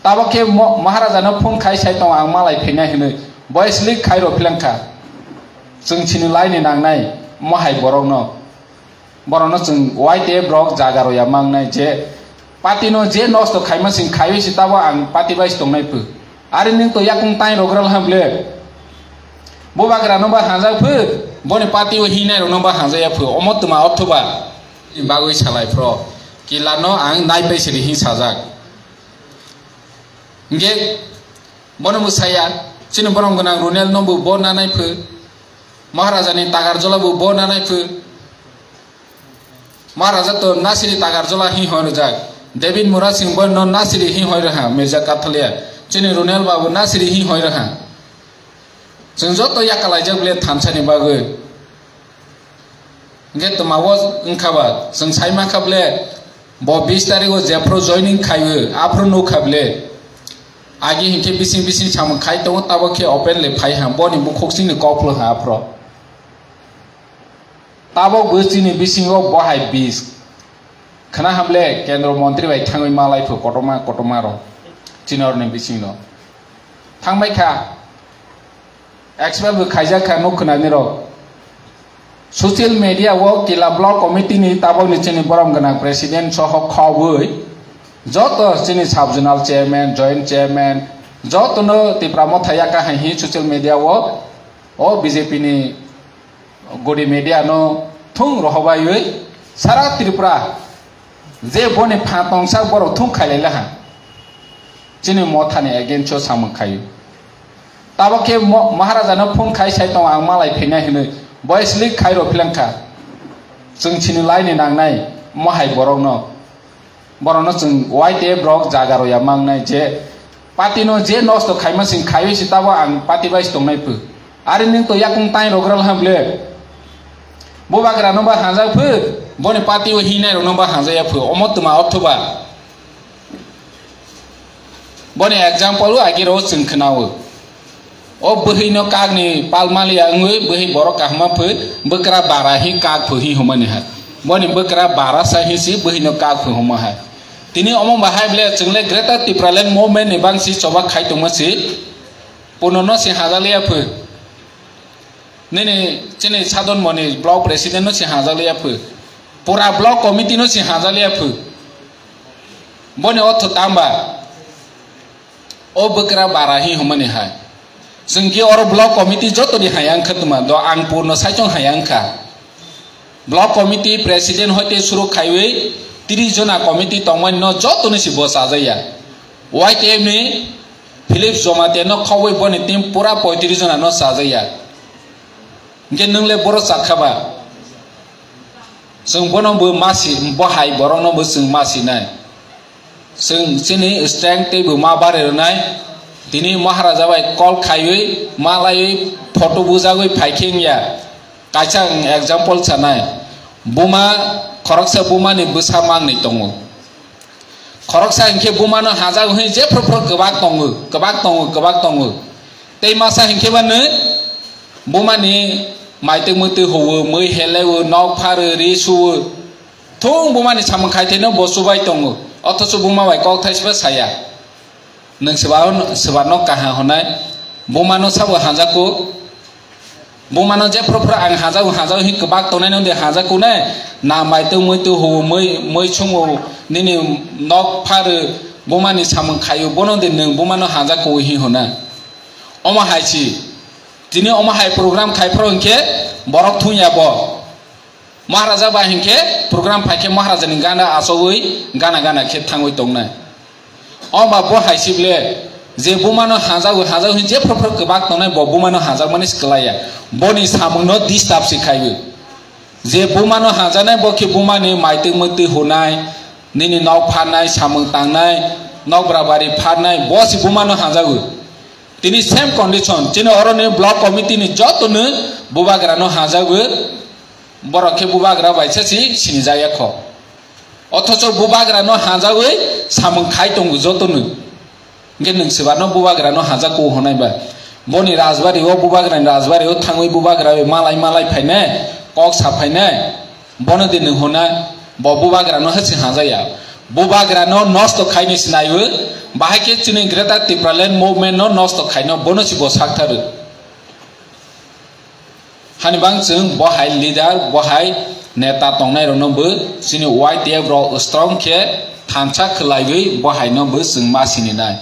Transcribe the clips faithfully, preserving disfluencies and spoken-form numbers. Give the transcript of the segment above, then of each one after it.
Tabok khe mo-, Maharajano phone khai sai tong, ang malai phainai hinwi. Voice leak khai rw philang kha. Chwng chini laini nangnai mohai borokno. Borokno chwng Y T F rok jaga rw ya mangnai je party no je nosto khaima sing khaiwi si tabo ang party bai si tongnai phu. Ari nwng to yakung tai rw gra lham le. Bubagra no ba hanjak phu, boni party o hinai rok no ba hanjak ya phu. Omo tma othoba bagwi salai phro. Kila no ang nai bai siri hin sajak. Hingke bono bo saya, chini borom gwnang Runel no bo bo nanai phu, Maharaja ni Tagarjola bo bo nanai phu, Maharaja to Nasiri Tagarjola hi hoi rwjak, David Murasing bo no Nasiri hi hoi rwha, Mirza Kathalia, chini Runel babu Nasiri hi hoi rwha. Chwng joto yakalaijak bile thansa ni bagwi. Hingke twma o wngkha ba, chwng sai mankha bile, bo bis tarikh o jephru joining khaiwi, aphru nukha bile. Agi hinkhe bising bising samung khai tongo, tabok khe openly phai ha, boni bukhuk chini kok phlu ha aphro. Tabok bo chini bisingo bo hai bis. Khna hamle kendro montri bai thangwi malai phu kotorma kotorma rok chini oroni bisingno. Thangbai kha. Expel bo khaijak kha nuk khwnani rok. Social media o Kila Block Committee ni tabok ni chini borom gwnang president soho khobwi joto chini sub zonal chairman, joint chairman joto no Tipra Motha yaka hai hi social media o, o B J P ni gudi media no thung rohobaiwi sara Tripura je boni pha tongsa borok thung khailai laha. Chini Motha ni against o samung khai. Tabok khe mo-, Maharaja no phone khai sai tong ang malai phainai hinwi voice leak khai rw philang kha. Chwng chini laini nangnai mohai borok no. Borok no chwng Y T F rok jaga rw ya mangnai je party no je nosto khaima sing khaiwi si tabo ang party bai si tongnai phu. Ari nwng to yakung tai rw gra lham le. Bubagra no ba hanjak phu, boni party o hinai rok no ba hanjak ya phu. Omo tma othoba. Boni example o agi rw chwng khna o. O bwhwi no kak ni pal maliya wngwi bwhwi borok kaham ma phu, bwkra bara hi kak phu hi hwnmani hai. Boni bwkra bara sa hi si bwhwi no kak phu hwnma hai. Tini omo bahai ble chwng le Greater Tipraland Movement ni bang si choba khai tongma si. Puno no si hajak liya phu. Nini chini Sadon Moni block president no si hajak liya phu. Pura block committee no si hajak liya phu. Boni otho tamba. O bwkra bara hi hwnmani hai. Chwng ki oro block committee joto ni haya wngkha tuma do ang purno saichung haya wngkha. Block committee president hoite suru khaiwi tris jona committee tongmani no joto ni si bo chajaya. Y T F ni Philip Jamatia no khobwi boni team pura poitris jona no chajaya. Hingke nwng le boro chakha ba? Chwng bono bo masi, bo hai borok no bo chwng masi nai. Chwng chini strength tei bo ma bari rwnai. Tini Maharaja bai call khaiwi, ma laiwi, photo bujagwi phai khe wngya. Kaisa ang example sanai. Buma, khoroksa buma ni bwsa mangnwi tongo. Khoroksa hinkhe bumano hajak hwnwi jephru phru kwbak tongo, kwbak tongo, kwbak tongo. Tei masa hinkhe bano bumani maitwi mwtwi huo, mwi heleo, nok pharo, ri suo. Thung bumani samung khaithaino bo chubai tongo. Othocho buma bai kok thaisba saya. Nwng swbano, swbano kaham hwnai. Bumano sabo hajak o. Bumano jephru phru ang hajao, hajao hin kwbak tongnai nw de hajak kunai. Na maitwi mwitwi huo, mwi, mwi sungo, nini nok pharo, bumani samung khaio, bono de nwng bumano hajak kuwi hin hona. Omo hai si. Tini omo hai program khai phro hinkhe borok thung ya bo. Maharaja ba hinkhe program phaikhe Maharaja ni gana achawi gana gana khe thangwi tongnai. O ba bo hai si ble je bumano hajagwi hajagwi hin jephru phru kwbak tongnai bo bumano hajakmani se kwlaiya. Boni samungno disturb se khaiwi. Je bumano hajaknai bo khe bumani maitwi mwtwi hunai, nini nok pharnai, samung tangnai, nok brabari pharnai, bo se bumano hajagwi. Tini same condition, chini oroni block committee ni jotono bubagrano hajagwi. Borok khe bubagra bai se si sinijak ya kho. Othocho bubagra no hajagwi samung khai tongo jotono. Hinkhe nwng swbano bubagra no hajak kho hwnai ba. Boni rajbari o bubagra ni rajbari o thangwi bubagra bai malai malai phainai, kok sa phainai. Bono de nwng hwnai, bo bubagra no hasi hajaya. Bubagra no nosto khaini sinaiwi, bahai khe chini Greater Tipraland movement no nosto khaino bono si bo saktharo. Hani bang chwng bohai leader, bohai neta tongnai rokno bo chini Y T F rok strong khe thansa khwlaiwi bohai no bo chwng ma sininai.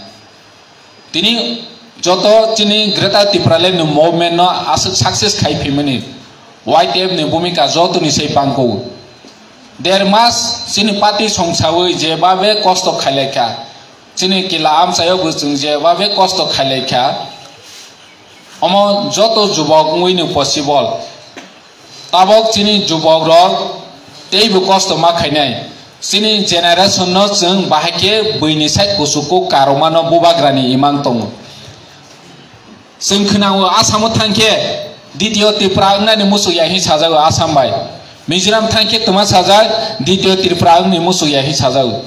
Tini joto chini Greater Tipraland ni movement no aswk success khai phimani Y T F ni bhumika joto ni sei pangko. Der mas chini party songsawi je babe kosto khailaikha, chini kila amchaio bo chwng je babe kosto khailaikha, omo joto jubok wngwi ni possible. Tabok chini jubok rok teibo kosto ma khainai. Chini generation no chwng bahai khe buini sai kuchuku karoma no bubagra ni imang tongo. Chwng khwnango Assam o thang khe ditio Tripura wngnani muchuk ya hin sajago Assam bai. Mizoram thang khe twma sajak ditio Tripura wngni muchuk ya hin sajago.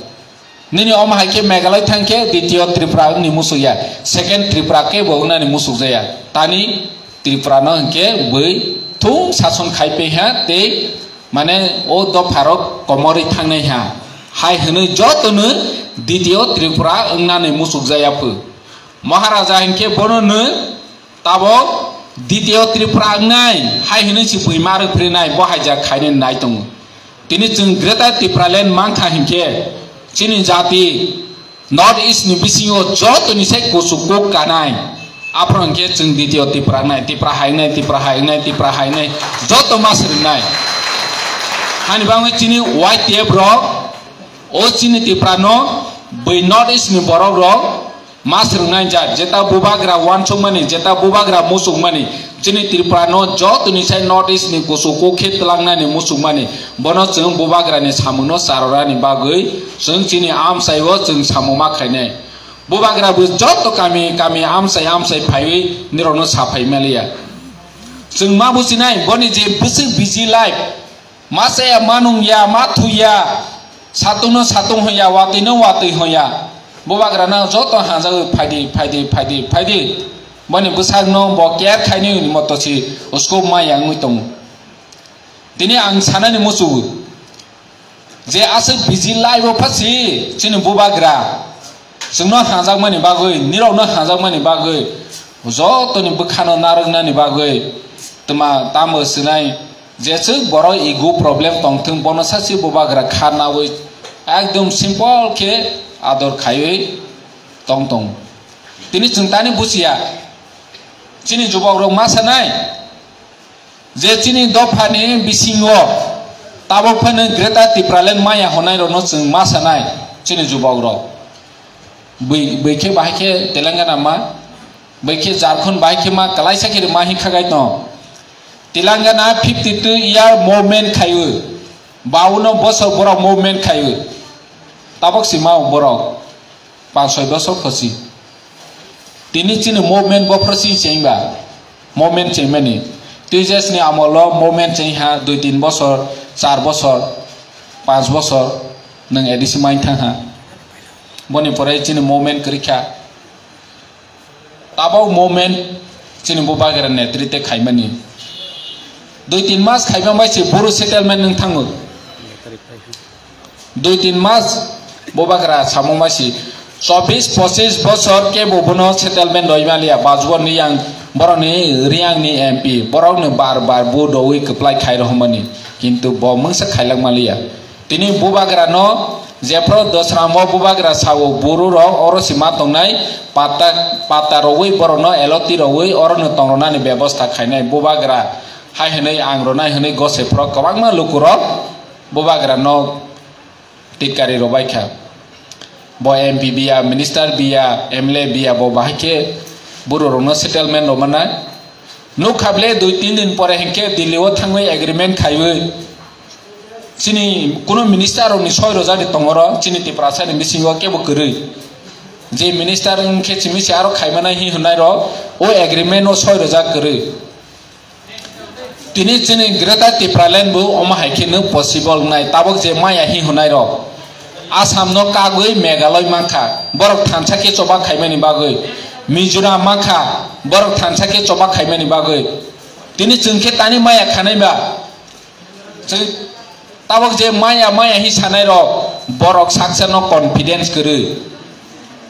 Nini omo hai khe Meghalaya thang khe ditio Tripura wngni muchuk ya, second Tripura khe bo wngnani muchuk jaya. Tani Tripura no hwnkhe bui thung sason khai pe ha tei mane o dopha rok komorwi thangnai ha. Hai hwnwi joto no ditio Tripura wngnani muchuk jaya phu. Maharaja hwnkhe bono no Tabok ditio Tripura wngnai hai hwnwi si buima rwphrinai bo haijak khainani nai tongo. Tini chwng Greater Tipraland mankha hinkhe chini jati North East ni bisingo jotoni sai kuchuk kuk kanai. Aphuru hinkhe chwng ditio Tripura wngnai, Tripura hai wngnai, Tripura hai wngnai, Tripura hai wngnai joto ma swrwngnai. Hani bagwi chini Y T F rok o chini Tripura no bui North East ni borok rok Ma swrwngnai jat, jeta bubagra uansukmani, jeta bubagra muchungmani, chini Tripura no jotoni sai North East ni kuchuk kuk khe twlangnani muchungmani, bono chwng bubagra ni samung no charorani bagwi chwng chini amchai o chwng samung ma khainai. Bubagra bo joto kami kami amchai amchai phaiwi nirok no sa phai maliya. Chwng ma buchinai boni je bwswk busy life, Ma chaya, ma nungya, ma thuya, satungno satung hoya, watwino watwi hoya. Bubagrano joto hanjagwi phaidi, phaidi, phaidi, phaidi. Boni bwsakno bo care khaini hwnwi moto si uskop maya wngwi tongo. Tini ang sanani muchungo je aswk busy life o phasi chini bubagra chwngno hanjakmani bagwi, nirokno hanjakmani bagwi, jotoni bwkhano narwknani bagwi twma tamo swnai. Jeswk borok ego problem tongthwng, bono sachi bubagra kha nawi ekdom simple khe ador khaiwi tong tong. Tini chwng tani buchiya, chini jubokrok ma sanai je chini dophani bisingo tabok phano Greater Tipraland maya hwnnairokno chwng ma sanai chini jubokrok. Bwi, bwi khe bahai khe Telangana ma, bwi khe Jharkhand bahai khe ma, kwlaisa khe ma hin khagai tong. Telangana fifty two year movement khaiwi, bauno bosor borok movement khaiwi. Tabok si ma borok, panch soi bosor khosi. Tini chini movement bophor si chengba, movement chengmani. Twijasni amolo movement chengha dui tin bosor, char bosor, panch bosor, nwng A D C main thangha. Boni pore chini movement kwrwikha. Tabok movement chini bubagra netrite khaimani. Dui tin mas khaiba bai se boro settlement nwng thango. Dui tin mas bubagra samung bai se chobbish pochish bosor kebo bono settlement roi maliya. Bajwan Riyang borokni Riyangni M P borokno bar bar vote rogwi kwplai khai rohormani. Kintu bo mungsa khailak maliya. Tini bubagrano jephru dosramo bubagra sao, buru rok oro si ma tongnai, pata, pata rogwi borokno eloti rogwi orono tongronani bebosta khainai. Bubagra hai hwnwi ang ronai hwnwi gose phro kwbangma lukurok bubagrano titkari rwbaikha. Bo M P biya, minister biya, M L A biya, bo bahai khe buru rokno settlement rwmana. Nukha ble dui tin din pore hinkhe Delhi o thangwi agreement khaiwi. Chini kuno minister rokni soi rojak ni tongoro chini Tiprasa ni bisingo kebo kwrwi. Je minister wngkhe chimi se aro khaimana hi hwnai rok o agreement o soi rojak kwrwi. Tini chini Greater Tipraland bo omo hai khe no possible wngnai. Tabok je maya hi hwnai rok Assam no kagwi Meghalaya mankha. Borok thansa khe choba khaimani bagwi. Mizoram mankha. Borok thansa khe choba khaimani bagwi. Tini chwng khe tani maya khanai ba. Chwng Tabok je maya maya hi sanai rok, borok saksa no confidence kwrwi.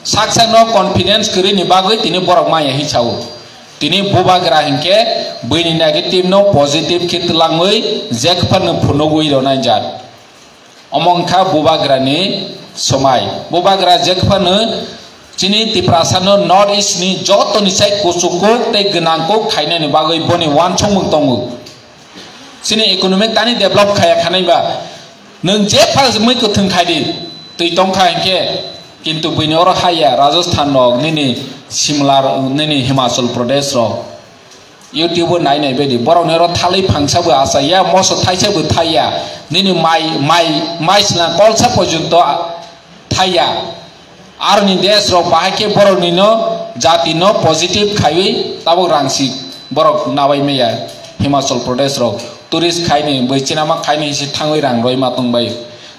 Saksa no confidence kwrwi ni bagwi tini borok maya hi sao. Tini bubagra hinkhe bwini negative no positive khe twlangwi jekphano phunugwi rwnai jat. Omo wngkha bubagra ni somai. Bubagra jekphano chini Tiprasa no North East ni joto ni sai kuchuk kuk tei gwnang kuk khainani bagwi boni wansukmung tongo. Chini economic tani develop khaya khanai ba. Nwng je pha mui kwthwng khai di, twi tong kha hinkhe, kintu buini oro haya, Rajasthan rok, nini Shimla rok, nini Himachal Pradesh rok. YouTube o nai nai baidi. Borok ni oro thalwi phangsa bo achaiya, moso thaisa bo thaiya. Nini mai, mai, mai sina kolsa porjonto thaiya. Aroni desh rok bahai khe borok ni no jati no positive khaiwi tabok rang si borok nabai maya. Himachal Pradesh rok tourist khaini bwi chinama khaini si thangwi rang roi ma tong bai.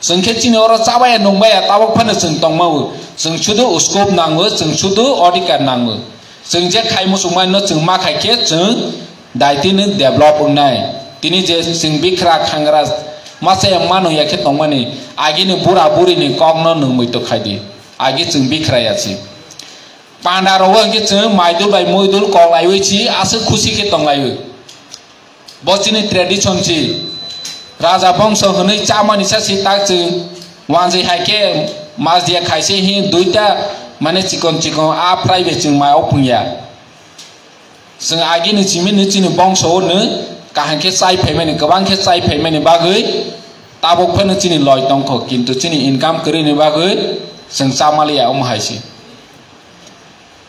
Chwng khe chini oro chabaya nungbaya tabok phano chwng tongma o. Chwng sudu scope nango, chwng sudu odhikar nango. Chwng je khai muchungmani no chwng ma khai khe chwng daitino develop wngnai. Tini je chwng bikra khangra masa ya mano ya khe tongmani, agini bura buri ni kok no nwng muitu khai di. Agi chwng bikra ya si. Panda rogo hwnkhe chwng maidul bai muidul kok laiwi si aswk khusi khe tong laiwi. Bo chini tradition si. Raja bongso hwnwi chamani sa si tak chwng wanjwi hai khe mas dia khaise hi duita mane chikon chikon a phrai bai chwng mai o phungya. Chwng agini chimino chini bongso o no kaham khe chai phaimani, kwbang khe chai phaimani bagwi tabok phano chini loi tongkho, kintu chini income kwrwini bagwi chwng chamaliya omo hai se.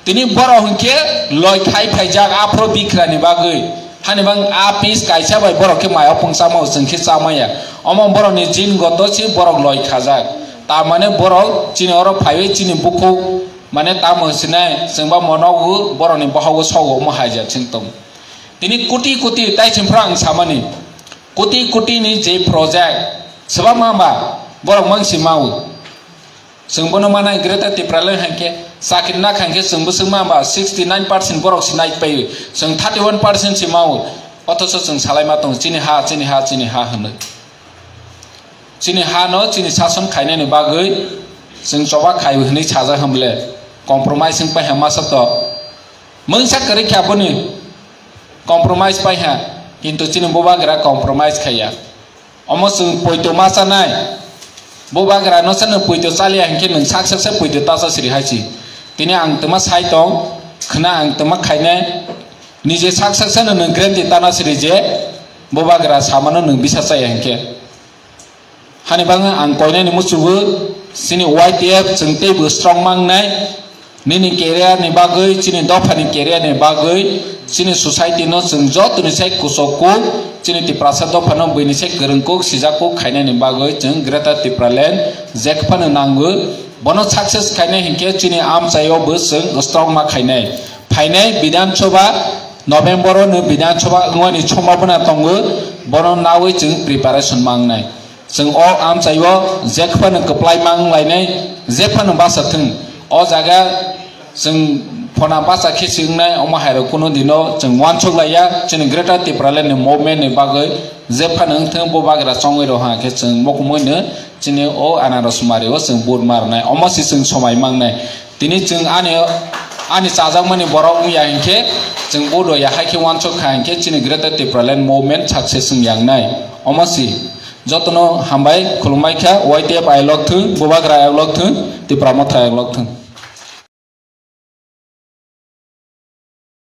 Tini borok hwnkhe loi khai phaijak aphro bikrani bagwi. Hani bang a piece kaisa bai borok khe mai opung chama o chwng khe chamaya. Omo borokni jin goto se borok loi khajak. Tamane borok chini oro phaiwi chini bukhuk mane tamo sinai chwngba monogo borokni bohogo sogo omo haijak chwng tong. Tini koti koti tai chwng phra ang samani. Koti koti ni je project swbangma ba borok mang si mau. Chwng bono manai Greater Tipraland hai khe chakri nak hai khe chwng bwswk ma ba sixty nine percent borok se nai pai. Chwng thirty one percent se mao. Othocho chwng salai ma tong chini ha, chini ha, chini ha hwnwi. Chini ha no chini sason khainani bagwi chwng choba khai hwnwi sajak hwnle compromise wng pai ha masa to. Mungsa kwrwi kha boni compromise pai ha, kintu chini bubagra compromise khaiya. Omo chwng poito ma chanai. Bubagra no se nwng poito chaliya hinkhe nwng sak sak se poito tasa siri hai si. Tini ang twma sai tong, khna ang twma khainai. Nije sak sak se nwng guarantee tana siri je bubagra samano nwng bisa chaya hinkhe. Hani bagwi ang koinani muchungo chini Y T F chwng teibo strong mangnai. Nini career ni bagwi, chini dopha ni career ni bagwi, chini society no chwng joto ni sai kuchuk kuk, chini Tiprasa dopha no buini sai kwrwng kuk, sijak kuk khainani bagwi chwng Greater Tipraland jekphano nango. Bono success khainai hinkhe chini amchaio bo chwng strong ma khainai. Phainai Bidhan Sabha, November o no Bidhan Sabha wngmani sombhabona tongo, bono nawi chwng preparation mangnai. Chwng o amchaio jekphano kwplai mang lainai, jephano basa thwng. O jaga chwng phona basa khe si wngnai, omo hai rok kuno dino chwng wansuk laiya, chini Greater Tipraland ni movement ni bagwi jephano wng thwng, bubagra chongwi rw ha khe chwng mukumui no chini o Anaros Mari o chwng vote ma rwnai, omo si chwng somai mangnai. Tini chwng ani, ani chajakmani borok wngya hinkhe, chwng vote rw ya hai khe wansuk kha hinkhe chini Greater Tipraland movement success wngya wngnai, omo si. Jotono hambai khulumbai kha, Y T F ayok lok thung, bubagra ayok lok thung, Tipra Motha ayok lok thung.